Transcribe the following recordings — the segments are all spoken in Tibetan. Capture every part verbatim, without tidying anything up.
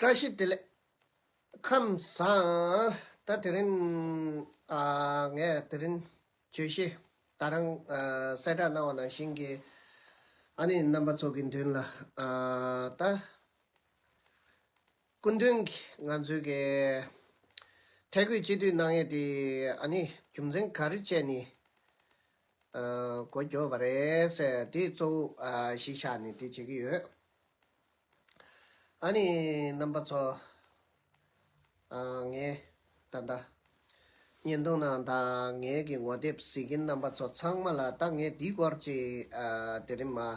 བཀྲ་ཤིས་བདེ་ལེགས། ཁམས་བཟང་། ད་དེ་རིང་ཨ་ངས་དེ་རིང་བརྗོད་གཞི་ད་རང་ཨ་གསལ་བསྒྲགས་གནང་བ་ནང་བཞིན་གྱི་ཨ་ནི་རྣམ་པ་ཚོ་གི་མདུན་ལ་ཨ་ད་སྐུ་མདུན་གྱི་ང་ཚོའི་གི་ཐད་བསྐོས་སྤྱི་འཐུས་གནང་ཡས་དེ་ཨ་ནི་རྒྱུ་མཚན་ག་རེ་བྱས་ནས་ཨ་འགོ་རྒྱོབ་པ་རེད་ཟེར་དེ་གཙོ་བོ་ཨ་གཞི་བཞག་ནས་དེ་བྱེད་ཀྱི་ཡོད། ཨ་ནི་རྣམ་པ་ཚོ། ཨ་ངས་ད་ལྟ་བརྙན་ཐུང་ནང་དང་ངའི་གི་ངོ་དེབ་གཟིགས་མཁན་རྣམ་པ་ཚོ་ཚང་མ་ལ་ད་ངས་འདིའི་སྐོར་གྱི་ཨ་དེ་རིང་མ་ཨ་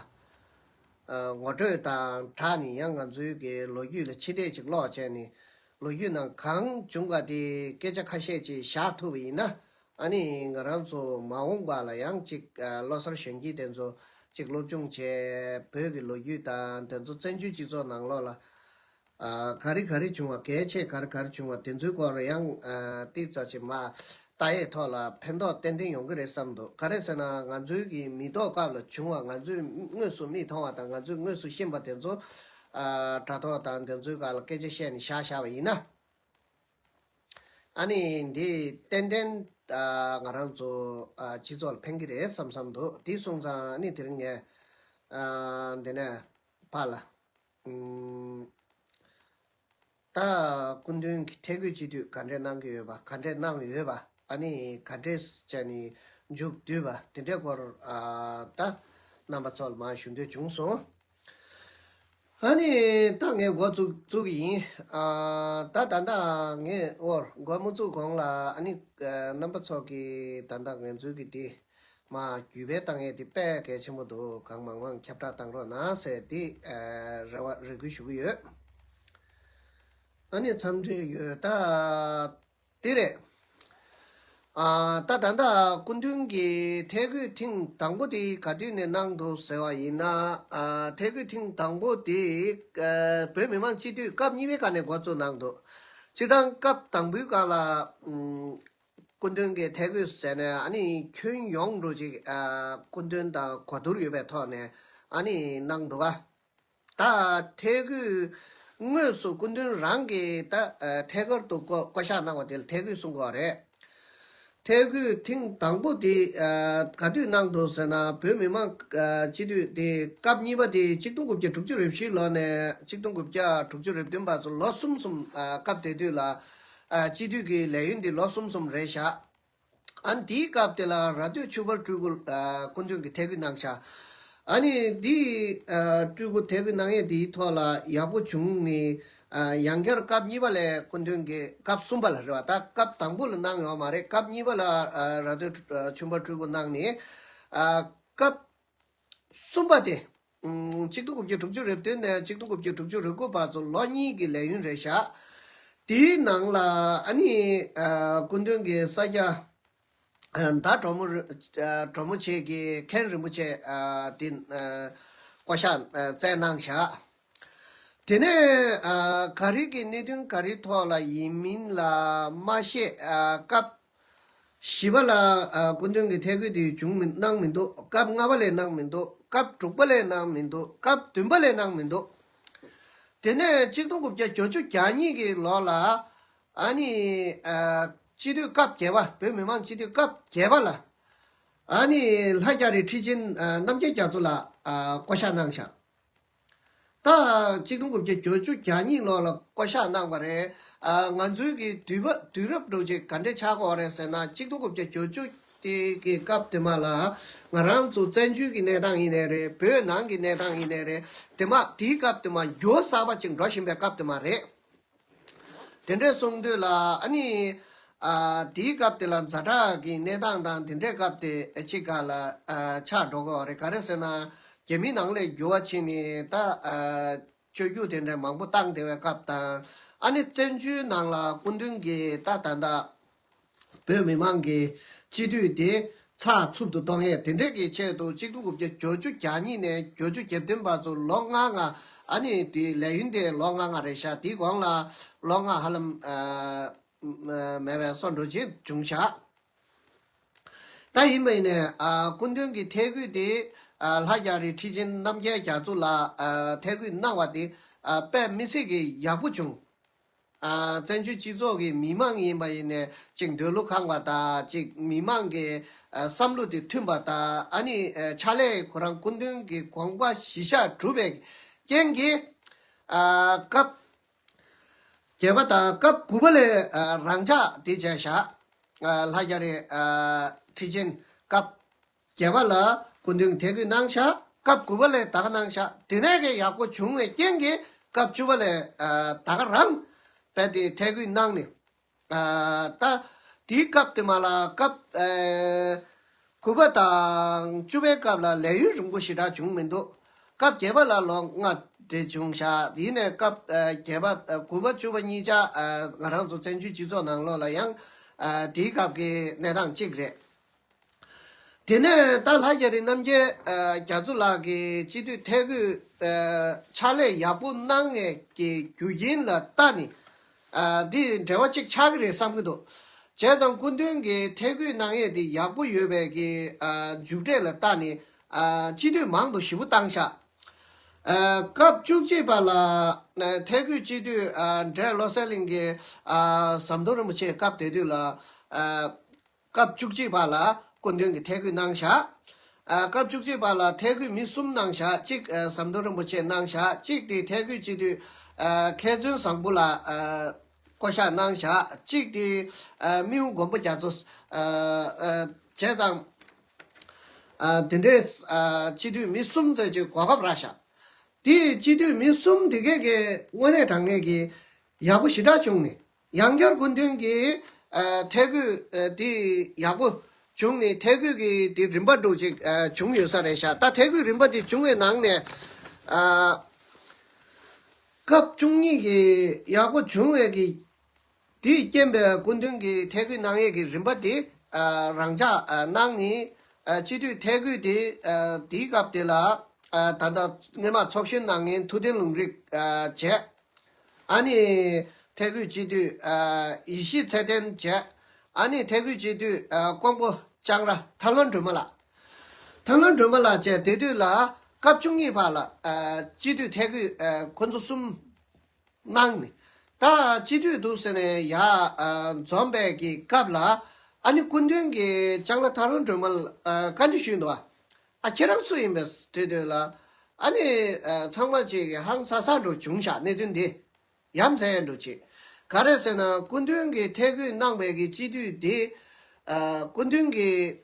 ངོ་སྤྲོད་དང་སྦྲགས་ནས་ཡང་ང་ཚོའི་གི་ལོ་རྒྱུས་ལ་ཕྱི་བལྟས་ཅིག་ཀློག་བྱས་ནས་ལོ་རྒྱུས་ནང་གང་བྱུང་བ་དེ་སྐད་ཆ་ཁ་ཤས་ཅིག་བཞག་ཐུབ་པ་ཡིན་ན། ཨ་ནི་ང་རང་ཚོ་མ་འོངས་པ་ལ་ཡང་ཅིག་ཨ་བློ་གསར་གཞོན་སྐྱེས་དེ་ཚོ་ཅིག་སློབ་སྦྱོང་བྱས་བོད་ཀྱི་ལོ་རྒྱུས་དང་དེ་ཚོ་བཙན་བྱོལ་སྤྱི་ཚོགས་ནང་ལོགས་ལ་ཨ་ག་རེ་ག་རེ་བྱུང་བ་གལ་ཆེ་ག་རེ་ག་རེ་བྱུང་བ་དེ་ཚོའི་སྐོར་ཡང་ཨ་ཏིག་ཙམ་ཅིག་མ་ལྟ་ཡས་ཐོག་ལ་ཕན་ཐོགས་ཏན་ཏན་ཡོང་གི་རེད་བསམ་འདུག་ག་རེ་ཟེར་ན་ང་ཚོའི་གི་མི་ཐོག་སྐབས་ལ་བྱུང་བ་ང་ཚོས་དངོས་སུ་མིག་མཐོང་བ་དང་ང་ཚོས་དངོས་སུ་ཤེས་པ་དེ་ཚོ་ཨ་དྲ་ཐོག་དང་དེ་ཚོའི་སྒང་ལ་སྐད་ཆ་བཤད་ནས་བཞག་བཞག་པ་ཡིན་ན། ཨ་ནི་འདི་ཏན་ཏན་ཨ་ང་རང་ཚོ་ཨ་སྤྱི་ཚོགས་ལ་ཕན་གྱི་རེད་བསམ་བསམ་འདུག་དེ་སོང་ཙང་ཨ་ནི་དེ་རིང་ངས་ཨ་འདི་ནས་ཕར་ལ་ཨུམ་ད་སྐུ་མདུན་གྱི་ཐད་བསྐོས་སྤྱི་འཐུས་ག་འདྲས་གནང་གི་ཡོད་པ་ག་འདྲས་གནང་ཡོད་པ་ཨ་ནི་ག་འདྲས་བྱས་ནས་མཇུག་བསྡུས་པ་དེ་འདྲའི་སྐོར་ཨ་ད་རྣམ་པ་ཚོ་ལ་མར་ཞུ་འདོད་བྱུང་སོང་། ཨ་ནི་ད་ངས་འགོ་བཙུགས་བཙུགས་ཀྱི་ཡིན། ཨ་ད་ད་ལྟ་ངས་འོར་འགོ་མ་བཙུགས་གོང་ལ་ཨ་ནི་ཨ་རྣམ་པ་ཚོ་གིས་ད་ལྟ་ང་ཚོའི་གི་དེ་མ་བརྒྱུད་སྤེལ་བཏང་ཡས་དེ་དཔེ་གལ་ཆེན་པོ་འདུག་གང་མང་མང་ཁྱབ་བསྒྲགས་བཏང་རོགས་གནང་ཟེར་དེ་ཨ་རེ་བ་རེ་སྐུལ་ཞུ་གི་ཡོད། ཨ་ནི་འཚམས་འདྲི་ཡོད་ད། དེ་རེད། ཨ་ད་ད་ལྟ་སྐུ་མདུན་གྱི་ཐད་བསྐོས་ཐེངས་དང་པོ་དེ་ག་དུས་ནས་གནང་འདུག་ཟེར་བ་ཡིན་ན། ཨ་ཐད་བསྐོས་ཐེངས་དང་པོ་དེ་ཨ་བོད་མི་མང་སྤྱི་འཐུས་སྐབས་གཉིས་པའི་སྒང་ནས་འགོ་བཙུགས་གནང་འདུག་སྤྱིར་བཏང་སྐབས་དང་པོའི་སྒང་ལ་ཨུམ་སྐུ་མདུན་གྱི་ཐད་བསྐོས་ཟེར་ནས་ཨ་ནི་ཁྱོན་ཡོངས་འགྲོ་ཅིག་ཨ་སྐུ་མདུན་དང་གོ་བསྡུར་ཡོད་པའི་ཐོག་ནས་ཨ་ནི་གནང་འདུག་ག་ད་ཐད་བསྐོས་དངོས་སུ་སྐུ་མདུན་རང་གིས་ད་ཨ་ཐད་ཀར་དུ་བསྐོ་བསྐོ་བཞག་གནང་བ་དེ་ལ་ཐད་བསྐོས་གསུང་གི་ཡོད་རེད། ཐད་བསྐོས་ཐེངས་དང་པོ་དེ་ཨ་ག་དུས་གནང་འདུག་ཟེར་ན་བོད་མི་མང་ཨ་སྤྱི་འཐུས་དེ་སྐབས་གཉིས་པ་དེ་ཆིག་སྟོང་དགུ་བརྒྱ་དྲུག་ཅུ་རེ་བཞིའི་ལོ་ནས་ཆིག་སྟོང་དགུ་བརྒྱ་དྲུག་ཅུ་རེ་བདུན་བར་དུ་ལོ་གསུམ་གསུམ་ཨ་སྐབས་དེ་དུས་ལ་ཨ་སྤྱི་འཐུས་ཀྱི་ལས་ཡུན་དེ་ལོ་གསུམ་གསུམ་རེད་བཞག་ཨ་ནི་དེའི་སྐབས་དེ་ལ་ར་སྟོད་ཆོས་འཕེལ་སྤྲུལ་སྐུ་ཨ་སྐུ་མདུན་གྱིས་ཐད་བསྐོས་གནང་ཤག་ཨ་ནི་དེའི་ཨ་སྤྲུལ་སྐུ་ཐད་བསྐོས་གནང་ཡས་དེའི་ཐོག་ལ་ཡག་པོ་བྱུང་ནས་ཨ་ཡང་བསྐྱར་སྐབས་གཉིས་པ་ལ་སྐུ་མདུན་གྱིས་སྐབས་གསུམ་པ་ལ་རེད་བ། ད་སྐབས་དང་པོ་ལ་གནང་ཡོད་མ་རེད། སྐབས་གཉིས་པ་ལ་ཨ་ར་སྟོད་ཨ་ཆོས་འཕེལ་སྤྲུལ་སྐུ་གནང་ནས་ཨ་སྐབས་གསུམ་པ་དེ། ཨུམ། ཆིག་སྟོང་དགུ་བརྒྱ་དྲུག་ཅུ་རེ་བདུན་ནས་ཆིག་སྟོང་དགུ་བརྒྱ་དྲུག་ཅུ་རེ་དགུ་བར་དུ་ལོ་གཉིས་ཀྱི་ལས་ཡུན་རེད་བཞག་དེའི་ནང་ལ་ཨ་ནི་ཨ་སྐུ་མདུན་གྱི་ས་སྐྱ་ཨ་མདའ་གྲོ་མོ་རི་ཨ་གྲོ་མོ་ཆེ་གི་མཁན་རིན་པོ་ཆེ་ཨ་དེ་ཨ་བསྐོ་བཞག་ཨ་བསྩལ་གནང་བཞག་དེ་ནས་ཨ་ག་རེ་གི་གནད་དོན་ག་རེ་ཐོག་ལ་ཡིན་མིན་ལ་མ་ཤེས། ཨ་སྐབས་བཞི་པ་ལ་ཨ་སྐུ་མདུན་གྱི་ཐད་བསྐོས་དེ་བྱུང་མི་གནང་མི་འདུག་སྐབས་ལྔ་པ་ལ་གནང་མི་འདུག་སྐབས་དྲུག་པ་ལ་གནང་མི་འདུག་སྐབས་བདུན་པ་ལ་གནང་མི་འདུག་དེ་ནས་ཆིག་སྟོང་དགུ་བརྒྱ་བརྒྱད་ཅུ་གྱ་གཉིས་ཀྱི་ལོ་ལ་ཨ་ནི་ཨ་སྤྱི་འཐུས་སྐབས་བརྒྱད་པ་བོད་མི་མང་སྤྱི་འཐུས་སྐབས་བརྒྱད་པ་ལ་ཨ་ནི་ལྷ་རྒྱ་རི་ཁྲི་ཆེན་ཨ་རྣམ་རྒྱལ་རྒྱ་མཚོ་ལགས་ཨ་བསྐོ་བཞག་གནང་བཞག་ད་ཆིག་སྟོང་དགུ་བརྒྱ་བརྒྱད་ཅུ་གྱ་གཉིས་ལོ་ལ་བསྐོ་བཞག་གནང་བ་རེད། ཨ་ང་ཚོའི་གི་དུས་བབ་དུས་རབས་འགྲོ་ཆེད་ག་འདྲས་ཆགས་ཀྱི་ཡོད་རེད་ཟེར་ན་ཆིག་སྟོང་དགུ་བརྒྱ་བརྒྱད་ཅུ་དེ་གི་སྐབས་དེ་མ་ལ་ང་རང་ཚོ་བཙན་བྱོལ་གྱི་གནས་སྟངས་ཡིན་ནའི་རེད། བོད་ནང་གི་གནས་སྟངས་ཡིན་ནའི་རེད། དེ་མ་དེའི་སྐབས་དེ་མ་འགྱུར་བ་གསར་པ་ཅིག་འགྲོ་བཞིན་པའི་སྐབས་དེ་མ་རེད། དེ་འདྲས་སོང་དུས་ལ་ཨ་ནི་ཨ་དེའི་སྐབས་དེ་ལ་ཛ་དྲག་གི་གནས་སྟངས་དང་དེ་འདྲས་སྐབས་དེ་གཅིག་ག་ལ་ཨ་ཆགས་འགྲོ་གི་ཡོད་རེད། ག་རེ་ཟེར་ན་རྒྱ་མིའི་ནང་ལ་འགྱུར་བ་ཕྱིན་ནས་ད་ཨ་སྤྱོད་རྒྱུ་དེ་འདྲས་མང་པོ་བཏང་བསྡད་པའི་སྐབས་དང་ཨ་ནི་བཙན་བྱོལ་ནང་ལ་སྐུ་མདུན་གྱིས་ད་ད་ད་བོད་མི་མང་གི་སྤྱི་འཐུས་དེ་ཚགས་ཚུད་དུ་གཏོང་ཡས་དེ་འདྲས་ཀྱི་ཆེད་དུ་ཆིག་སྟོང་དགུ་བརྒྱ་བརྒྱད་ཅུ་གྱ་གཉིས་ནས་བརྒྱད་ཅུ་གྱ་བདུན་བར་དུ་ལོ་ལྔ་ལྔ་ཨ་ནི་དེ་ལས་ཡུན་དེ་ལོ་ལྔ་ལྔ་རེད་ཤག་དེའི་གོང་ལ་ལོ་ལྔ་ཧ་ལམ་ཨ་མེད་པའི་སོ་འགྲོ་ཆེད་བྱུང་ཤག་ད་ཡིན་པ་ཡིན་ནས་ཨ་སྐུ་མདུན་གྱི་ཐད་བསྐོས་དེ་ཨ་ལྷ་རྒྱ་རི་ཁྲི་ཆེན་རྣམ་རྒྱལ་རྒྱ་མཚོ་ལ་ཨ་ཐད་བསྐོས་གནང་བ་དེ་ ཨ་དཔེ་མི་སྲིད་ཀྱི་ཡག་པོ་བྱུང་། ཨ་བཙན་བྱོལ་སྤྱི་ཚོགས་ཀྱི་མི་མང་ཡིན་པ་ཡིན་ནས་ཅིག་འདོད་བློ་ཁེངས་པ་དང་ཅིག་མི་མང་གི་ཨ་བསམ་བློ་དེ་མཐུན་པ་དང་ཨ་ནི་ཨ་ཕྱག་ལས་ཁོ་རང་སྐུ་མདུན་གྱི་དགོངས་པ་གཞིར་བཞག་གྲུབ་པའི་རྐྱེན་གྱིས་ཨ་སྐབས་བརྒྱད་པ་དང་སྐབས་དགུ་པ་ལས་ཨ་རང་འཇགས་དེ་བྱས་བཞག་ཨ་ལྷ་རྒྱ་རི་ཨ་ཁྲི་ཆེན་སྐབས་བརྒྱད་པ་ལ་སྐུ་མདུན་གྱི་ཐད་བསྐོས་གནང་བཞག་སྐབས་དགུ་པ་ལས་ད་ག་གནང་བཞག་དེ་ནས་ཀྱི་ཡག་པོ་བྱུང་བའི་རྐྱེན་གྱིས་སྐབས་བཅུ་པ་ལས་ཨ་ད་ག་རང་རྦད་དེ་ཐད་བསྐོས་གནང་ནས། ཨ་ད་དེའི་སྐབས་དེ་མ་ལ་སྐབས་ཨ་དགུ་པ་དང་བཅུ་པའི་སྐབས་ལ་ལས་ཡུན་རིང་པོ་ཞེ་དྲག་བྱུང་མི་འདུག་སྐབས་བརྒྱད་པ་ལ་ལོ་ལྔ་དེ་བྱུང་བཞག་ཡིན་ནའི་སྐབས་ཨ་བརྒྱད་པ་ཨ་དགུ་པ་བཅུ་པ་གཉིས་ཆ་ཨ་ང་རང་ཚོ་བཙན་བྱོལ་སྤྱི་ཚོགས་ནང་ལོགས་ལ་ཡང་ཨ་དེའི་སྐབས་ཀྱི་གནས་སྟངས་གཅིག་རེད། དེ་ནས་ད་ལྷ་རྒྱ་རི་རྣམ་རྒྱལ་ཨ་རྒྱ་མཚོ་ལགས་ཀྱིས་སྤྱི་འཐུས་ཐད་བསྐོས་ཨ་ཕྱག་ལས་ཡག་པོ་གནང་ངེས་ཀྱི་རྒྱུ་རྐྱེན་ལ་བལྟས་ནས་ཨ་འདི་འབྲེལ་བ་གཅིག་ཆགས་ཀྱི་རེད་བསམ་གྱི་འདུག་བྱས་ཙང་སྐུ་མདུན་གྱིས་ཐད་བསྐོས་གནང་ཡས་འདི་ཡག་པོ་ཡོད་པའི་གི་ཨ་མཇུག་འབྲས་ལ་བལྟས་ནས་ཨ་སྤྱི་འཐུས་མང་དུ་ཞེ་པོ་བཏང་ཤག་ཨ་སྐབས་བཅུ་གཅིག་པ་ལ་ཨ་ཐད་བསྐོས་སྤྱི་འཐུས་ཨ་འབྲས་བློ་གསལ་གླིང་གི་ཨ་ཟམ་གདོང་རིན་པོ་ཆེ་སྐབས་དེ་དུས་ལ་ཨ་སྐབས་བཅུ་གཅིག་པ་ལ་སྐུ་མདུན་གྱིས་ཐད་བསྐོས་གནང་བཞག་ཨ་སྐབས་བཅུ་གཅིག་པ་ལ་ཐད་བསྐོས་མི་གསུམ་གནང་བཞག་གཅིག་ཨ་ཟམ་གདོང་རིན་པོ་ཆེ་གནང་བཞག་གཅིག་དེ་ཐད་བསྐོས་སྤྱི་འཐུས་ཨ་མཁས་བཙུན་བཟང་པོ་ལགས་ཨ་བསྐོ་གཞག་གནང་བཞག་གཅིག་དེ་ཨ་རྨེའུ་མགོན་པོ་རྒྱ་མཚོ་ཨ་ཨ་བྱས་ཙང་ཨ་དེ་འདྲའི་ཨ་སྤྱི་འཐུས་མི་གསུམ་ཙམ་ཅིག་གོ་སྐབས་རག་ཤག་དེ་སྤྱི་འཐུས་མི་གསུམ་དེ་གས་ཀྱི་དངོས་གནས་དྲང་གནས་ཀྱི་ཡག་པོ་ཞེ་དྲག་བྱུང་ནས། ཡང་བསྐྱར་སྐུ་མདུན་གྱིས་ཨ་ཐད་བསྐོས་ཨ་དེ་ཡག་པོ་བྱུང་ནས་ཐད་བསྐོས་ཀྱི་དེ་རིམ་པ་འདྲ་ཅིག་ཨ་བྱུང་ཡོད་ས་རེད་ཤག་ད་ཐད་བསྐོས་རིམ་པ་དེ་བྱུང་བའི་ནང་ནས་ཨ་སྐབས་བཅུ་གཉིས་ཀྱི་ཡག་པོ་བྱུང་བའི་གི་དེས་རྐྱེན་པས་སྐུ་མདུན་གྱིས་ཐད་བསྐོས་གནང་ཡས་ཀྱི་རིམ་པ་དེ་ཨ་རང་འཇགས་ཨ་གནང་ནས་ཨ་སྤྱི་འཐུས་ཐད་བསྐོས་དེ་ཨ་དེའི་སྐབས་དེ་ལ་ཨ་ད་ལྟ་སྔོན་མ་ཚོགས་གཞོན་གནང་མཁན་ཐུབ་བསྟན་ལུང་རིགས་ཨ་བྱས། ཨ་ནི་ཐད་བསྐོས་སྤྱི་འཐུས་ཨ་ཡེ་ཤེས་ཚེ་བརྟན་བྱས། ཨ་ནི་ཐད་བསྐོས་སྤྱི་འཐུས་ཨ་ཀོང་པོ་ལྕང་ར་ཐར་ལམ་སྒྲོལ་མ་ལགས། ཐར་ལམ་སྒྲོལ་མ་ལགས་བཅས་དེ་དུས་ལ་སྐབས་བཅུ་གཉིས་པ་ལ་ཨ་སྤྱི་འཐུས་ཐད་བསྐོས་ཨ་ཁོ་ཚོ་གསུམ་གནང་ནས། ད་སྤྱི་འཐུས་འདུག་ཟེར་ནས་ཡར་ཨ་འཛོམས་པའི་གི་སྐབས་ལ་ཨ་ནི་སྐུ་མདུན་གྱིས་ལྕང་ར་ཐར་ལམ་སྒྲོལ་མ་ལ་ཨ་བཀའ་འདྲི་ཞུས་འདུག་ཨ་ཁྱེད་རང་སུ་ཡིན་པས་དྲིས་དུས་ལ་ཨ་ནི་ཨ་ཚང་མ་ཅིག་གིས་ཧང་སང་ས་འདྲ་བྱུང་ཤག་གནད་དོན་འདི་ཡ་མཚན་འདྲ་ཅིག་ག་རེ་ཟེར་ན་སྐུ་མདུན་གྱིས་ཐད་བསྐོས་གནང་བའི་གི་སྤྱི་འཐུས་འདི་ཨ་སྐུ་མདུན་གྱིས་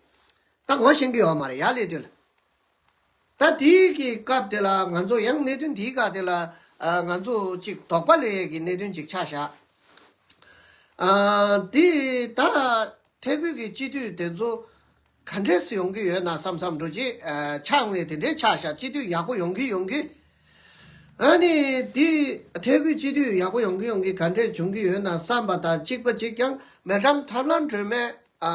ད་ངོ་ཤེས་ཀྱི་ཡོད་མ་རེད་ཡར་སླེབས་དུས་ལ། ད་དེའི་གི་སྐབས་དེ་ལ་ང་ཚོ་ཡང་གནད་དོན་དེའི་སྐབས་དེ་ལ་ཨ་ང་ཚོ་ཅིག་དོགས་པ་སླེབས་ཡས་ཀྱི་གནད་དོན་ཅིག་ཆགས་བཞག་ཨ་དེ་ད་ཐད་བསྐོས་ཀྱི་སྤྱི་འཐུས་དེ་ཚོ་ག་འདྲས་སེ་ཡོང་གི་ཡོད་ན་བསམ་བསམ་འདྲ་ཅིག་ཨ་ཆགས་ངེས་དེ་འདྲས་ཆགས་བཞག་སྤྱི་འཐུས་ཡག་པོ་ཡོང་གི་ཡོང་གི་ཨ་ནི་དེ་ཐད་བསྐོས་སྤྱི་འཐུས་ཡག་པོ་ཡོང་གི་ཡོང་གི་ག་འདྲས་བྱུང་གི་ཡོད་ན་བསམ་པ་དང་གཅིག་པ་གཅིག་ཀྱང་མེ་ཌམ་ཐར་ལམ་སྒྲོལ་མས་ཨ་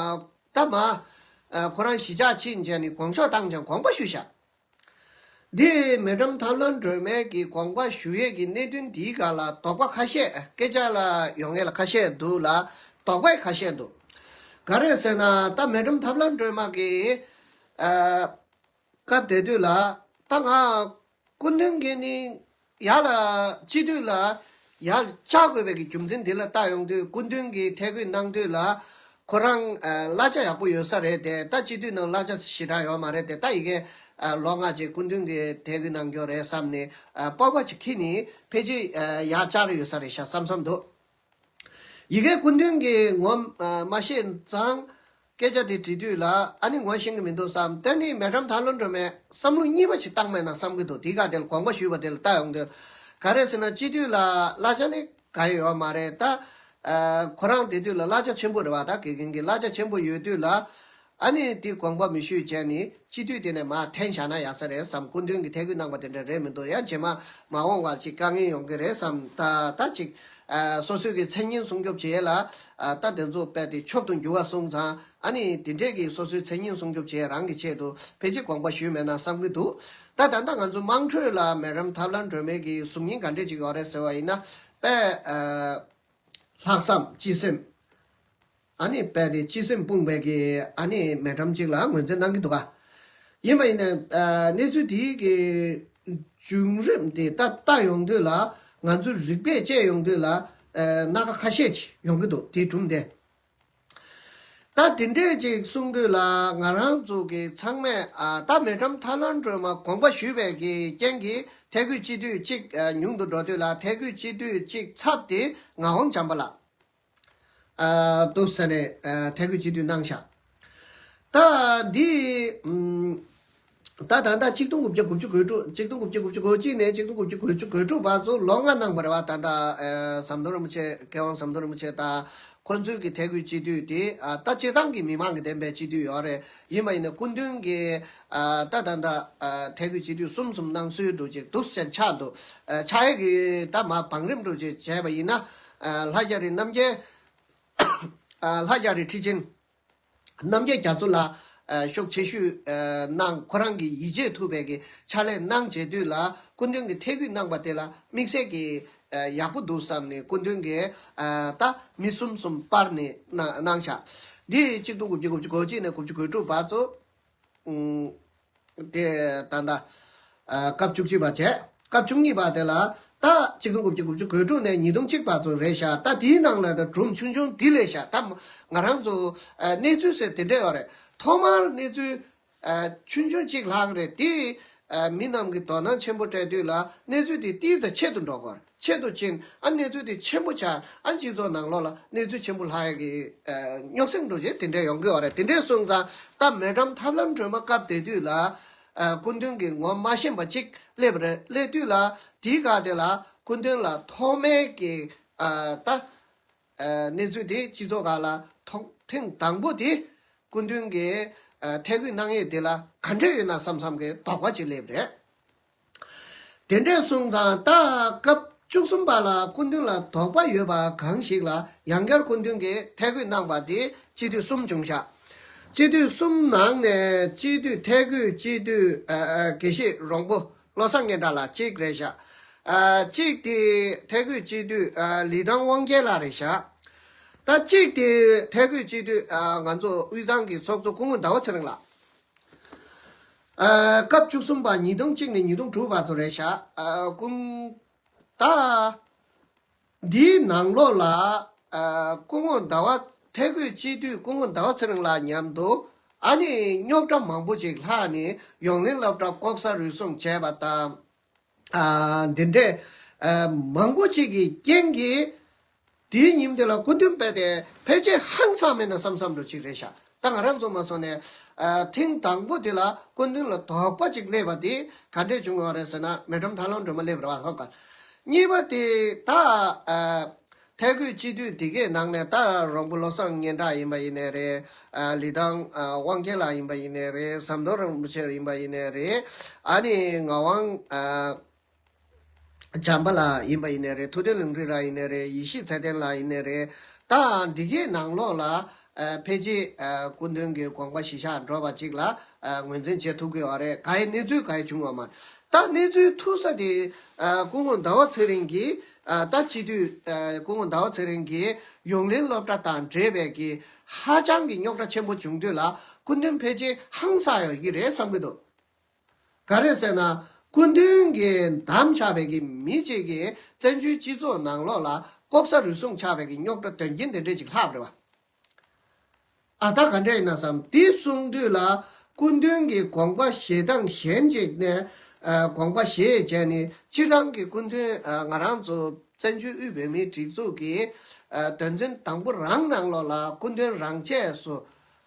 ད་མ་ཨ་ཁོ་རང་གཞིས་ཆགས་ཕྱིན་བྱས་ནས་དགོངས་ཞུ་བཏང་ཀྱང་དགོངས་པ་ཞུས་བཞག་འདི་མེ་ཌམ་ཐར་ལམ་སྒྲོལ་མའི་གི་དགོངས་པ་ཞུ་ཡས་ཀྱི་གནད་དོན་འདིའི་སྒང་ལ་དོགས་པ་ཁ་ཤས་སྐད་ཆ་ལ་ཡོང་ཡས་ལ་ཁ་ཤས་འདུག་ལ་དོགས་པ་ཁ་ཤས་འདུག་ག་རེ་ཟེར་ན་ད་མེ་ཌམ་ཐར་ལམ་སྒྲོལ་མ་གི་ཨ་སྐབས་དེ་དུས་ལ་ད་ང་སྐུ་མདུན་གྱིས་ནི་ཡར་ལ་སྤྱི་འཐུས་ལ་ཡར་བཅར་དགོས་པའི་གི་རྒྱུ་མཚན་འདི་ལ་ལྟ་ཡོང་དུས་སྐུ་མདུན་གྱིས་ཐད་བསྐོས་གནང་དུས་ལ་ཁོ་རང་ཨ་གླ་ཆ་ཡག་པོ་ཡོད་ས་རེད་དེ་ད་སྤྱི་འཐུས་ནང་གླ་ཆ་ཞེ་དྲག་ཡོད་མ་རེད་དེ་ད་ཡི་གེ་ཨ་ལོ་ལྔ་ཅིག་སྐུ་མདུན་གྱིས་ཐད་བསྐོས་གནང་རྒྱུ་རེད་བསམ་ནས་ཨ་སྤོབས་པ་ཅིག་ཁྱེར་ནས་ཕལ་ཆེར་ཨ་ཡར་བཅར་ཡོད་ས་རེད་ཤག་བསམ་བསམ་འདུག་ཡི་གེ་སྐུ་མདུན་གྱིས་ངོ་ཨ་མ་ཤེས་ཙང་སྐད་ཆ་དེ་དྲིས་དུས་ལ་ཨ་ནི་ངོ་ཤེས་ཀྱི་མི་འདུག་བསམ། དེ་ནི་མེ་ཌམ་ཐར་ལམ་སྒྲོལ་མས་བསམ་བློ་གཉིས་པ་ཞིག་བཏང་མེད་ན་བསམ་གྱི་འདུག་དེའི་སྐབས་དེ་ལ་དགོངས་པ་ཞུས་པ་དེ་ལ་ལྟ་ཡོང་དུས་ག་རེ་ཟེར་ན་སྤྱི་འཐུས་ལ་གླ་ཆ་ནི་ག་ཡོད་མ་རེད་ད། ཨ་ཁོ་རང་དེ་དུས་ལ་གླ་ཆ་ཆེན་པོ་རེད་བ་ད་དགེ་རྒན་གྱི་གླ་ཆ་ཆེན་པོ་ཡོད་དུས་ལ། ཨ་ནི་དེ་དགོངས་པ་མི་ཞུས་བྱས་ནི་སྤྱི་འཐུས་དེ་ནས་མར་འཐེན་བཞག་ན་ཡག་ས་རེད་བསམ། སྐུ་མདུན་གྱིས་ཐད་བསྐོས་གནང་པ་དེ་འདྲ་རེད་མི་འདུག་ཡང་རྗེས་མ་མ་འོངས་པར་ཅིག་དཀའ་ངལ་ཡོང་གི་རེད་བསམ། ད་ད་ཅིག་ཨ་སོ་སོའི་གི་མཚན་སྙན་སྲུང་སྐྱོབ་བྱེད་ཡས་ལ་ཨ་ད་དེ་ཚོ་རྦད་དེ་མཆོག་ཏུ་འགྱུར་བ་སོང་ཙང་ཨ་ནི་དེ་འདྲས་ཀྱི་སོ་སོའི་མཚན་སྙན་སྲུང་སྐྱོབ་བྱེད་ཡས་རང་གི་ཆེད་དུ་ཕལ་ཆེར་དགོངས་པ་ཞུས་མེད་ན་བསམ་གྱི་འདུག་ད་ད་ལྟ་ང་ཚོ་དམངས་ཁྲོད་ལ་མེ་ཌམ་ཐར་ལམ་སྒྲོལ་མའི་གི་གཟུགས་བརྙན་ག་འདྲས་ཅིག་ཡོད་རེད་ཟེར་བ་ཡིན་ན་དཔེ་ཨ། ལྷག་བསམ་སྤྱི་སེམས། ཨ་ནི་རྦད་དེ་སྤྱི་སེམས་སྤུངས་པའི་གི་ཨ་ནི་མེ་ཌམ་གཅིག་ལ་ངོས་འཛིན་གནང་གི་འདུག་ག་ཡིན་པ་ཡིན་ནའི་ཨ་གནས་ཚུལ་དེའི་གི་བྱུང་རིམ་དེ་ད་ལྟ་ཡོང་དུས་ལ་ ང་ཚོའི་རིག་པས་དཔྱད་ཡོང་དུས་ལ་ཨ་སྣ་ཁ་ཁ་ཤས་ཅིག་ཡོང་གི་འདུག་དེའི་སྒྲུང་དེ། ད་དེ་འདྲས་ཅིག་གསུང་དུས་ལ་ང་རང་ཚོ་གི་ཚང་མས་ཨ་ད་མེ་ཊམ་ཐར་ལམ་སྒྲོལ་མ་དགོངས་པ་ཞུས་པའི་གི་རྐྱེན་གྱིས་ཐད་སྐུད་སྤྱི་འཐུས་གཅིག་ཨ་ཉུང་དུ་འགྲོ་དུས་ལ་ཐད་སྐུད་སྤྱི་འཐུས་གཅིག་ཚབ་དེ་ངག་དབང་བྱམས་པ་ལགས་ཨ་འདུག་ཟེར་ནས་ཨ་ཐད་སྐུད་སྤྱི་འཐུས་གནང་ཤག་ད་འདི་ཨམ། ད་ད་ལྟ་ཆིག་སྟོང་དགུ་བརྒྱ་དགུ་བཅུ་གོ་དྲུག་ཆིག་སྟོང་དགུ་བརྒྱ་དགུ་བཅུ་གོ་གཅིག་ནས་ཆིག་སྟོང་དགུ་བརྒྱ་དགུ་བཅུ་གོ་དྲུག་བར་དུ་ལོ་ལྔ་གནང་བ་རེད་བ། ད་ལྟ་ཨ་ཟམ་གདོང་རིན་པོ་ཆེ་མཁས་དབང་ཟམ་གདོང་རིན་པོ་ཆེ་དང་ཁོ་ཚོའི་གི་ཐད་སྐུད་སྤྱི་འཐུས་དེ་ཨ་ད་སྤྱིར་བཏང་གི་མི་མང་གི་འདེམས་པའི་སྤྱི་འཐུས་ཡོད་རེད། ཡིན་པ་ཡིན་ན་སྐུ་མདུན་གྱི་ཨ་ད་ད་ལྟ་ཨ་ཐད་སྐུད་སྤྱི་འཐུས་གསུམ་གསུམ་གནང་སྲོལ་འདྲ་ཅིག་འདུག་སེ་ཆགས་འདུག་ཨ་ཆགས་ཡས་ཀྱི་ད་མ་བང་རིམ་འདྲ་ཅིག་བྱས་པ་ཡིན་ན་ཨ་ལྷ་རྒྱ་རི་རྣམ་རྒྱལ་ཨ་ལྷ་རྒྱ་རི་ཁྲི་ཆེན། རྣམ་རྒྱལ་རྒྱ་མཚོ་ལགས་ཨ་ཤུགས་ཆེ་ཤོས་ཨ་གནང་། ཁོ་རང་གི་ཡིད་ཆེས་ཐུབ་པའི་གི་ཕྱག་ལས་གནང་བྱེད་དུས་ལ་སྐུ་མདུན་གྱི་ཐད་སྐུད་གནང་པ་དེ་ལ་དམིགས་བསལ་གྱི་ཨ་ཡག་པོ་འདུག་བསམ་ནས་སྐུ་མདུན་གྱིས་ཨ་ད་མི་གསུམ་གསུམ་སྤར་ནས་གནང་གནང་བཞག་འདི་ཆིག་སྟོང་དགུ་བརྒྱ་དགུ་བཅུ་གོ་གཅིག་ནས་དགུ་བཅུ་གོ་དྲུག་བར་དུ་ཨུམ། དེ་ད་ལྟ་ཨ་སྐབས་བཅུ་གཅིག་པ་བྱས། སྐབས་བཅུ་གཉིས་པ་དེ་ལ་ད་ཆིག་སྟོང་དགུ་བརྒྱ་དགུ་བཅུ་གོ་དྲུག་ནས་ཉིས་སྟོང་གཅིག་བར་དུ་རེད་ཤག་ད་དེའི་ནང་ལ་ད་སྒྲུང་ཆུང་ཆུང་འདི་ལས་ཤག་ད་ང་རང་ཚོ་ཨ་གནས་ཚུལ་ཟེར་དེ་འདྲ་ཡོད་རེད། ཐོག་མར་གནས་ཚུལ་ཨ་ཆུང་ཆུང་གཅིག་ལྷག་རེད་དེ། ཨ་མི་རྣམས་ཀྱིས་དོ་སྣང་ཆེན་པོ་སྤྲད་དུས་ལ་གནས་ཚུལ་དེ་ཏིས་ཙམ་ཆེད་དུ་འགྲོ་གི་ཡོད་རེད། ཆེད་དུ་ཕྱིན་ཨ་གནས་ཚུལ་དེ་ཆེན་པོ་ཆགས་ཨ་སྤྱི་ཚོགས་ནང་ལོགས་ལ་གནས་ཚུལ་ཆེན་པོ་ལྷག་ཡ་གི་ཨ་རྙོག་ཟིང་འདྲ་ཅིག་དེ་འདྲ་ཡོང་གི་ཡོད་རེད། དེ་འདྲ་སོང་ཙང་ད་མེ་ཊམ་ཐར་ལམ་སྒྲོལ་མ་སྐབས་དེ་དུས་ལ་ཨ་སྐུ་མདུན་གྱིས་ངོ་མ་ཤེས་པ་ཅིག་སླེབས་རེད། སླེབས་དུས་ལ་དེའི་སྐབས་དེ་ལ་སྐུ་མདུན་ལ་ཐོག་མའི་གི་ཨ་ད་ཨ་གནས་ཚུལ་དེ་སྤྱི་ཚོགས་སྒང་ལ་ཐོག་ཐེངས་དང་པོ་དེ་སྐུ་མདུན་གྱིས་ཨ་ཐད་སྐུད་གནང་ཡས་དེ་ལ་ག་འདྲ་ཡོད་ན་བསམ་བསམ་གི་དོགས་པ་ཅིག་སླེབས་རེད། དེ་འདྲས་སོང་ཙང་ད་སྐབས་བཅུ་གསུམ་པ་ལ་སྐུ་མདུན་ལ་དོགས་པ་ཡོད་པ་གང་ཞིག་ལ་ཡང་བསྐྱར་སྐུ་མདུན་གྱིས་ཐད་སྐུད་གནང་བ་དེ་སྤྱི་འཐུས་གསུམ་བྱུང་ཤག་སྤྱི་འཐུས་གསུམ་ནང་ནས་སྤྱི་འཐུས་ཐད་སྐུད་སྤྱི་འཐུས་ཨ་ཨ་དགེ་བཤེས་རོང་པོ་བློ་བཟང་སྙན་གྲགས་ལགས་གཅིག་རེད་ཤག་ཨ་གཅིག་དེ་ཐད་སྐུད་སྤྱི་འཐུས་ཨ་ལི་ཐང་དབང་རྒྱལ་ལགས་རེད་ཤག་ད་གཅིག་དེ་ཐད་སྐུད་སྤྱི་འཐུས་ཨ་ང་ཚོ་དབུས་གཙང་གི་ཚོགས་གཙོ་སྐུ་ངོ་ཟླ་བ་ཚེ་རིང་ལགས། ཨ་སྐབས་བཅུ་གསུམ་པ་ཉིས་སྟོང་གཅིག་ནས་ཉིས་སྟོང་དྲུག་བར་དུ་རེད་ཤག་ཨ་སྐུ་ངོ་ད་འདིའི་ནང་ལོགས་ལ་ཨ་སྐུ་ངོ་ཟླ་བ་ཐད་སྐུད་སྤྱི་འཐུས་སྐུ་ངོ་ཟླ་བ་ཚེ་རིང་ལགས་མཉམ་དུ་ཨ་ནི་རྙོག་དྲ་མང་པོ་ཅིག་ལྷག་ནས་ཡོངས་གླིང་སློབ་གྲྭ་ལྐོག་ཟ་རུལ་སུངས་བྱས་པ་དང་། ཨ་འདི་འདྲས་ཨ་མང་པོ་ཅིག་གི་རྐྱེན་གྱིས་དེའི་ཉིན་དེ་ལ་སྐུ་མདུན་དཔེ་དེ་ཕལ་ཆེར་ཧང་སངས་མེད་ན་བསམ་བསམ་འདྲ་ཅིག་རེད་ཤག་ད་ང་རང་ཚོ་མ་སོང་ནས་ཨ་ཐེངས་དང་པོ་དེ་ལ་སྐུ་མདུན་ལ་དོགས་པ་ཅིག་སླེབས་པ་དེ་ག་འདྲས་བྱུང་ཡོད་རེད་ཟེར་ན་མེ་ཊམ་ཐར་ལམ་སྒྲོལ་མ་སླེབས་རེད་བ་ཧོ་ག་གཉིས་པ་དེ་ད་ཨ་ཐད་སྐུད་སྤྱི་འཐུས་དེ་གའི་ནང་ནས་ད་རོང་པོ་བློ་བཟང་སྙན་གྲགས་ཡིན་པ་ཡིན་ནའི་རེད། ཨ་ལི་ཐང་ཨ་དབང་རྒྱལ་ལགས་ཡིན་པ་ཡིན་ནའི་རེད། ཟམ་གདོང་རིན་པོ་ཆེ་ཡིན་པ་ཡིན་ནའི་རེད། ཨ་ནི་ངག་དབང་ཨ་བྱམས་པ་ལགས་ཡིན་པ་ཡིན་ནའི་རེད། ཐུབ་བསྟན་ལུང་རིགས་ལགས་ཡིན་ནའི་རེད། ཡེ་ཤེས་ཚེ་བརྟན་ལགས་ཡིན་ནའི་རེད། ད་འདི་གའི་ནང་ལོགས་ལ་ཨ་ཕལ་ཆེར་ཨ་སྐུ་མདུན་གྱི་དགོངས་པ་གཞིར་བཞག་འགྲོ་བ་ཅིག་ལ་ཨ་ངོས་འཛིན་བྱེད་ཐུབ་ཀྱི་ཡོད་རེད། ག་ཡི་གནས་ཚུལ་ག་ཡི་བྱུང་ཡོད་མ་རེད། ད་གནས་ཚུལ་ཐུག་ས་དེ་ཨ་སྐུ་ངོ་ཟླ་བ་ཚེ་རིང་གིས་ཨ་ད་སྤྱི་འཐུས་ཨ་སྐུ་ངོ་ཟླ་བ་ཚེ་རིང་གིས་ཡོངས་གླིང་སློབ་གྲྭ་དང་འབྲེལ་བའི་གི་ཧ་ཅང་གི་རྙོག་དྲ་ཆེན་པོ་བྱུང་དུས་ལ་སྐུ་མདུན་ཕལ་ཆེར་ཧང་སངས་ཡོད་ཀྱི་རེད་བསམ་གྱི་འདུག་ག་རེ་ཟེར་ན། སྐུ་མདུན་གྱིས་བདམས་བཞག་པའི་གི་མི་གཅིག་གིས་བཙན་བྱོལ་སྤྱི་ཚོགས་ནང་ལོགས་ལ་ལྐོག་ཟ་རུལ་སུངས་ཆགས་པའི་གི་རྙོག་དྲ་དོན་རྐྱེན་དེ་འདྲས་ཅིག་ལྷག་པ་རེད་བ། ཨ་ད་ག་འདྲས་ཡིན་ན་བསམ་དེ་གསུང་དུས་ལ་སྐུ་མདུན་གྱི་དགོངས་པ་བཞེས་སྟངས་གཞན་ཅིག་ནས་ཨ་དགོངས་པ་བཞེས་བྱས་ནས་སྤྱིར་བཏང་གི་སྐུ་མདུན་ཨ་ང་རང་ཚོ་བཙན་བྱོལ་དབུས་བོད་མིའི་སྒྲིག་འཛུགས་ཀྱི་ཨ་དོན་ཚན་དང་པོ་རང་ནང་ལོགས་ལ་སྐུ་མདུན་རང་ཆས་སུ།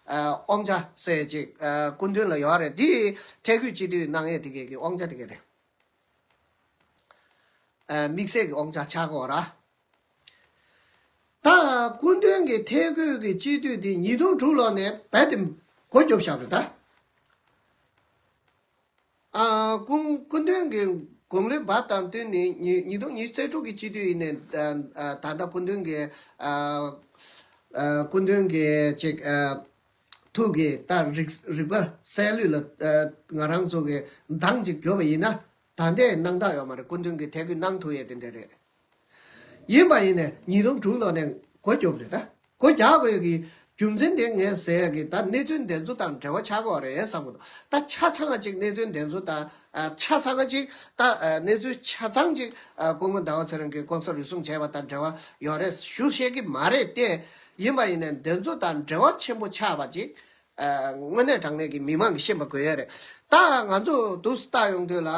ཨ་དབང་ཆ་ཟེར་ཅིག་ཨ་སྐུ་མདུན་ལ་ཡོད་རེད། འདི་ཐད་སྐུད་སྤྱི་འཐུས་གནང་ཡས་དེ་གའི་གི་དབང་ཆ་དེ་ག་རེད། ཨ་དམིགས་བསལ་གྱི་དབང་ཆ་ཆགས་ཀྱི་ཡོད་རེད། ད་སྐུ་མདུན་གྱི་ཐད་སྐུད་ཀྱི་སྤྱི་འཐུས་དེ་ཉིས་སྟོང་དྲུག་ལོ་ནས་རྦད་དེ་སྒོ་རྒྱབ་བཞག་རེད་ད། ཨ་སྐུ་སྐུ་མདུན་གྱི་དགུང་ལོའི་བབ་དང་བསྟུན་ནས་ཉིས་ཉིས་སྟོང་ཉི་ཤུ་རྩ་དྲུག་གི་སྤྱི་འཐུས་ཡིན་ནའི་ཨ་ཨ་ད་ལྟ་སྐུ་མདུན་གྱི་ཨ་ཨ་སྐུ་མདུན་གྱི་ཅིག་ཨ་ཐུགས་ཀྱི་ད་རིག་རིག་པ་གསལ་ལུས་ལ་ཨ་ང་རང་ཚོ་གི་འདང་ཅིག་རྒྱོབ་པ་ཡིན་ན་ད་ལྟའི་སྣང་དག་ཡོད་མ་རེད། སྐུ་མདུན་གྱི་ཐད་སྐུད་གནང་ཐུབ་ཡས་དེ་འདྲ་རེད། ཡིན་པ་ཡིན་ནའི་ཉིས་སྟོང་དྲུག་ལོ་ནས་སྒོ་རྒྱབ་རེད་ད། སྒོ་རྒྱག་དགོས་ཀྱི་ རྒྱུ་མཚན་དེ་ངས་ཟེར་ཡ་གི་ད་གནས་ཚུལ་འདི་ཚོ་དང་འབྲེལ་བ་ཆགས་ཀྱི་ཡོད་རེད་བསམ་གྱི་འདུག་ད་ཆ་ཚང་བ་ཅིག་གནས་ཚུལ་འདི་ཚོ་དང་ཨ་ཆ་ཚང་བ་ཅིག་ད་ཨ་གནས་ཚུལ་ཆ་ཚང་ཅིག་ཨ་སྐུ་ངོ་ཟླ་བ་ཚེ་རིང་གིས་ལྐོག་ཟ་རུལ་སུངས་བྱས་པ་དང་འབྲེལ་བ་ཡོད་རེད་ཞུ་ཤེས་ཀྱི་མ་རེད་དེ། ཡིན་པ་ཡིན་ནའི་འདི་ཚོ་དང་འབྲེལ་བ་ཆེན་པོ་ཆགས་པ་ཅིག་ཨ་དངོས་གནས་དྲང་གནས་ཀྱི་མི་མང་གིས་ཤེས་པ་དགོས་ཡ་རེད། ད་ང་ཚོ་འདུག་སེ་ལྟ་ཡོང་དུས་ལ།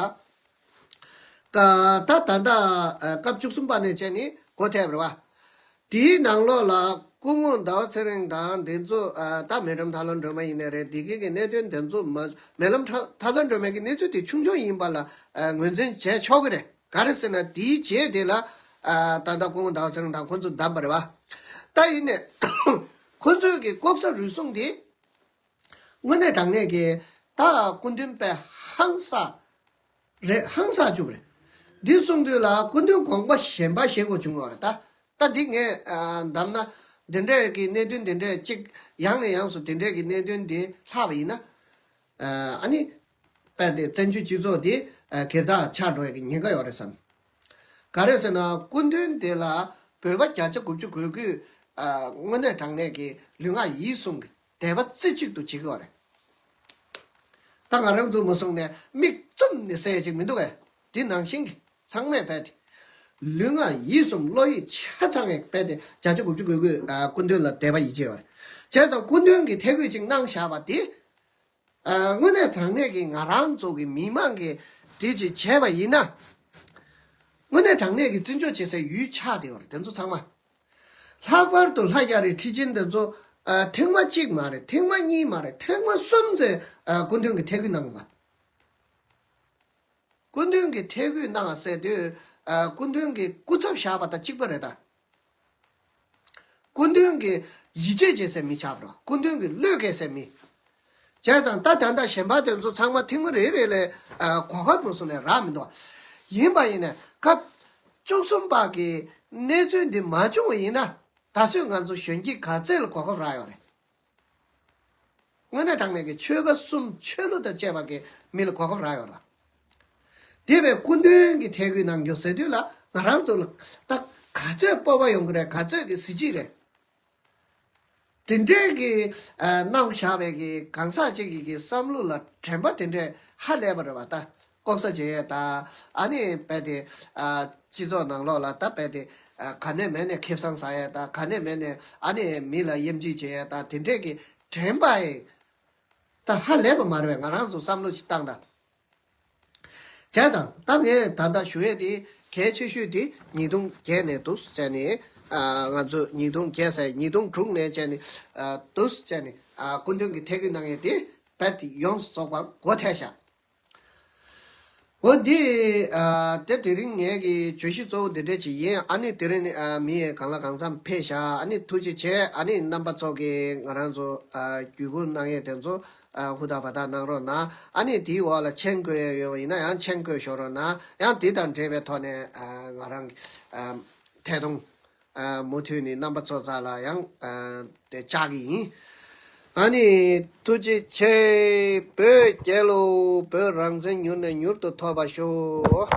ཀ་ད་ད་ལྟ་ཨ་སྐབས་བཅུ་གསུམ་པ་ནས་བྱས་ནས་འགོ་ཐེབས་རེད་བ། དེའི་ནང་ལོགས་ལ་སྐུ་ངོ་ཟླ་བ་ཚེ་རིང་དང་འདི་ཚོ་ཨ་ད་མེ་ལམ་ཐབས་ལམ་སྒྲོལ་མ་ཡིན་ནའི་རེད། འདི་གའི་གི་གནད་དོན་འདི་ཚོ་མ་མེ་ལམ་ཐབས་ཐབས་ལམ་སྒྲོལ་མའི་གི་གནས་ཚུལ་དེ་ཆུང་ཆུང་ཡིན་པ་ལ་ཨ་ངོས་འཛིན་བྱས་ཆོག་གི་རེད། ག་རེ་ཟེར་ན་དེའི་རྗེས་དེ་ལ་ཨ་ད་ལྟ་སྐུ་ངོ་ཟླ་བ་ཚེ་རིང་དང་ཁོ་ཚོ་བདམས་པ་རེད་བ། ད་ཡིན་ནའི་ཁོ་ཚོའི་གི་ལྐོག་ཟ་རུལ་སུངས་དེ། དངོས་གནས་དྲང་གནས་ཀྱི་ད་སྐུ་མདུན་དཔེ་ཧང་སངས་རེད། ཧང་སངས་བཅུག་རེད། འདི་གསུང་དུས་ལ་སྐུ་མདུན་དགོངས་པ་གཞན་པ་བཞེས་དགོས་བྱུང་བ་རེད། ད་ད་འདི་ངས་ཨ་བདམས་ན་འདི་འདྲས་ཀྱི་གནད་དོན་འདི་འདྲས་གཅིག་ཡང་ནས་ཡང་དུ་འདི་འདྲས་ཀྱི་གནད་དོན་འདི་ལྷག་པ་ཡིན་ན། ཨ་ནི་དཔེ་དེ་བཙན་བྱོལ་སྤྱི་ཚོགས་འདི་ཨ་སྒེར་བདག་ཆགས་འགྲོ་ཡ་གི་ཉེན་ཁ་ཡོད་རེད་བསམ། ག་རེ་ཟེར་ན་སྐུ་མདུན་དེ་ལ་བོད་པ་བརྒྱ་ཆ་དགུ་བཅུ་གོ་དགུས་ཨ་དངོས་གནས་དྲང་གནས་ཀྱི་ལུས་ངག་ཡིད་གསུམ་གྱི་དད་པ་རྩེ་གཅིག་ཏུ་བྱེད་ཀྱི་ཡོད་རེད། ད་ང་རང་ཚོ་མ་སོང་ནས་མིག་བཙུམ་ནས་བསྡད་ཡ་ཅིག་མི་འདུག་གས། འདི་ནང་བཞིན་གྱི་ཚང་མས་དཔེ་དེ་ལུས་ངག་ཡིད་གསུམ་བློ་ཡིད་ཆ་ཚང་བའི་དཔེ་དེ་བརྒྱ་ཆ་དགུ་བཅུ་གོ་དགུས་ཨ་སྐུ་མདུན་ལ་དད་པ་ཡིད་ཆེས་ཡོད་རེད། བྱས་ཙང་སྐུ་མདུན་གྱིས་ཐད་གུས་ཅིག་གནང་བཞག་པ་དེ། ཨ་དངོས་གནས་དྲང་གནས་ཀྱི་ང་རང་ཚོ་གི་མི་མང་གིས་དེ་ཅིག་བྱས་པ་ཡིན་ན། དངོས་གནས་དྲང་གནས་ཀྱི་བརྩི་འཇོག་བྱེད་སའི་ཡུལ་ཆགས་བསྡད་ཡོད་རེད་དེ་ཚོ་ཚང་མ། ལྷག་པར་དུ་ལྷ་རྒྱ་རི་ཁྲི་ཆེན་དེ་ཚོ་ཨ་ཐེངས་མ་གཅིག་མ་རེད། ཐེངས་མ་གཉིས་མ་རེད། ཐེངས་མ་གསུམ་ཙམ་ཨ་སྐུ་མདུན་གྱིས་ཐད་གུས་གནང་བ། སྐུ་མདུན་གྱིས་ཐད་གུས་གནང་བ་ཟེར་དུས་ཨ་སྐུ་མདུན་གྱི་སྐུ་ཚབ་བཞག་པ་དང་གཅིག་པ་རེད་ད། སྐུ་མདུན་གྱི་ཡིད་ཆེས་བྱེད་སའི་མི་ཆགས་པ་རེད། སྐུ་མདུན་གྱི་བློས་འགེལ་སའི་མི། བྱས་ཙང་ད་ད་ལྟ་གཞན་པ་དེ་ཚོ་ཚང་མ་ཐེངས་མ་རེ་རེ་ལ་ཨ་གོ་སྐབས་མ་སོང་ནས་རག་མི་འདུག་ཡིན་པ་ཡིན་ནས་སྐབས་བཅུ་གསུམ་པ་གི་གནས་ཚུལ་འདི་མ་བྱུང་བ་ཡིན་ན་ད་གཟོད་ང་ཚོ་གཞོན་སྐྱེས་ག་ཚད་ལ་གོ་སྐབས་རག་ཡོད་རེད། དངོས་གནས་དྲང་གནས་ཀྱི་ཆོལ་ཁ་གསུམ་ཆོས་ལུགས་དང་བཅས་པ་གི་མི་ལ་གོ་སྐབས་རག་ཡོད་ར། དེ་བས་སྐུ་མདུན་གྱི་ཐད་གུས་གནང་རྒྱུ་ཟེར་དུས་ལ་ང་རང་ཚོ་ལ་ད་ག་ཚོད་སྤོབས་པ་ཡོང་གི་རེད། ག་ཚོད་ཀྱི་གཟི་བརྗིད་རེད། དེ་འདྲས་ཀྱི་ཨ་གནང་བཞག་པའི་གི་གང་ཟག་ཅིག་གི་གི་བསམ་བློ་ལ་དྲན་པ་དེ་འདྲས་ཧ་ལས་པ་རེད་བ། ད་ལྐོག་ཟ་བྱེད་ཡས་ད་ཨ་ནི་རྦད་དེ་ཨ་སྤྱི་ཚོགས་ནང་ལོགས་ལ་ད་རྦད་དེ་ཨ་ག་ནས་མེད་ནས་ཁེ་བཟང་ཟ་ཡས་ད་ག་ནས་མེད་ནས་ཨ་ནི་མི་ལ་གཡེམ་ཆུང་བྱེད་ཡས་ད་དེ་འདྲས་ཀྱི་དྲན་པ་ཡི་ད་ཧ་ལས་པ་མ་རེད་བས། ང་རང་ཚོ་བསམ་བློ་ཞིག་བཏང་ད། བྱས་ཙང་ད་ངས་ད་ལྟ་ཞུ་ཡས་དེ་གལ་ཆེ་ཤོས་དེ་ཉིས་སྟོང་བརྒྱད་ནས་འདུག་བྱས་ནས་ཨ་ང་ཚོ་ཉིས་སྟོང་བརྒྱད་ཟེར་ཉིས་སྟོང་དྲུག་ནས་བྱས་ནས་ཨ་འདུག་བྱས་ནས་ཨ་སྐུ་མདུན་གྱི་ཐད་གུས་གནང་ཡས་དེ་རྦད་དེ་ཡོངས་སུ་རྫོགས་པ་འགོ་ཐལ་བཞག་འོ་འདི་ཨ་དེ་དེ་རིང་ངས་ཀྱི་བརྗོད་གཞི་གཙོ་བོ་འདི་འདྲ་ཅིག་ཡིན། ཨ་ནི་དེ་རིང་ནི་ཨ་མི་ཡས་གང་ལ་གང་འཚམ་ཕེབས་ཤག་ཨ་ནི་ཐུགས་རྗེ་ཆེ། ཨ་ནི་རྣམ་པ་ཚོ་གིས་ང་རང་ཚོ་ཨ་བརྒྱུད་སྐུར་གནང་ཡས་དེ་ཚོ་ཨ་ཧུར་ཐག་བ་ཐག་གནང་རོགས་གནང་། ཨ་ནི་དེའི་འོག་ལ་མཆན་བཀོད་ཡས་ཡོད་པ་ཡིན་ན་ཡང་མཆན་བཀོད་ཤོག་རོགས་གནང་། ཡང་དེ་དང་འབྲེལ་བའི་ཐོག་ནས་ཨ་ང་རང་གི་ཨ་ཐད་གཏོང་ཨ་མུ་མཐུད་ནས་རྣམ་པ་ཚོ་རྩ་ལ་ཡང་ཨ་དེ་བཅར་གི་ཡིན། ཨ་ནི་ཐུགས་རྗེ་ཆེ། བོད་རྒྱལ་ལོ། བོད་རང་བཙན་མྱུར་ནས་མྱུར་དུ་ཐོབ་པ་ཤོག